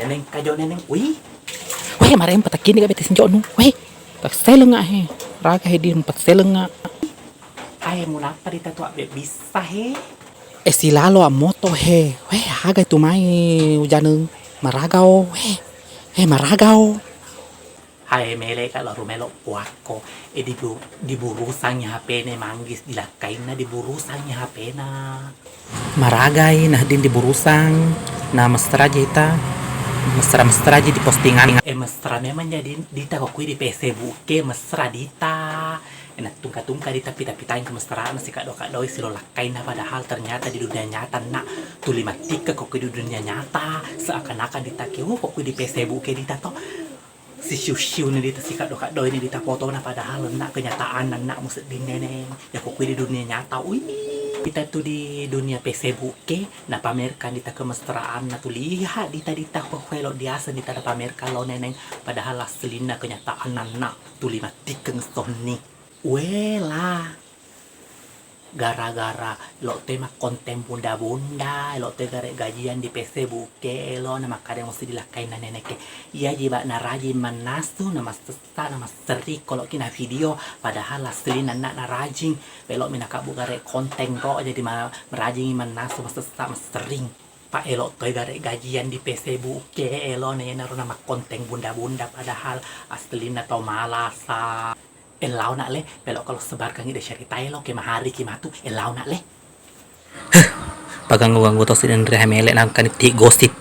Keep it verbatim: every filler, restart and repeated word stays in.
Neneng kajo neneng, wih. Weh, mareng patakini ka bete sinjoknu. Weh, pakselenga he. Raga he di pakselenga. Ae, munappa dita tu abbe bisa he. Eh, silalo ammoto he. Weh, aga tu mai ujaneng. Maragao, weh. Eh, maragao. Hae, mele ka lo rumelo puakko. E dibu-, diburusangngi H P-na manggis, dilakkainna diburusangngi H P-na. Maragai nahedding diburusang, na mesra jita, mesra-mesra ji di postingan. E mesra memang jadi dita ko kui di Facebook ke mesra dita. E nattungka-tungka dita pita-pitain kemesraan sikaddo-kaddoi silo lakkainna, padahal ternyata di dunia nyata nak tuli mattikke ko kui di dunia nyata, seakan-akan dita ke, oh, ko kui di Facebook ke dita to. Sisiu-siuni dita sikaddo-kaddoi ni dita fotona, padahal nak kenyataanna nak musedding neneng. Ya ko kui di dunia nyata, ui. Kita tu di dunia Facebook ke, napamerkan dita kemesraan, na tu lihat dita-dita ko kuelo diaseng dita napamerkan lo neneng, padahal aslinna kenyataanna nak tuli mattikkeng sonni. Wela. Gara-gara lo toi makkonten bunda-bunda, lo toi gare gajian di Facebook ke, elo na makkada musti dilakkainna nenek ke. Iya ji ba narajing mannasu, na massessa, na masserring ko lo ki na video, padahal aslinna nak narajing. Elo mi nakabbu gare konten ko jadi ma-, marajingi mannasu, massessa, masserring. Pa elo toi gare gajian di Facebook ke, elo na yenaro na makkonten bunda-bunda, padahal aslinna tau malasa. Ellau nak le, pelo kalau sebarkan ide cerita elo ke mahari ki matu, ellau nak le. Paganggu-ganggu tosi denre hamele nangkani ti gosip.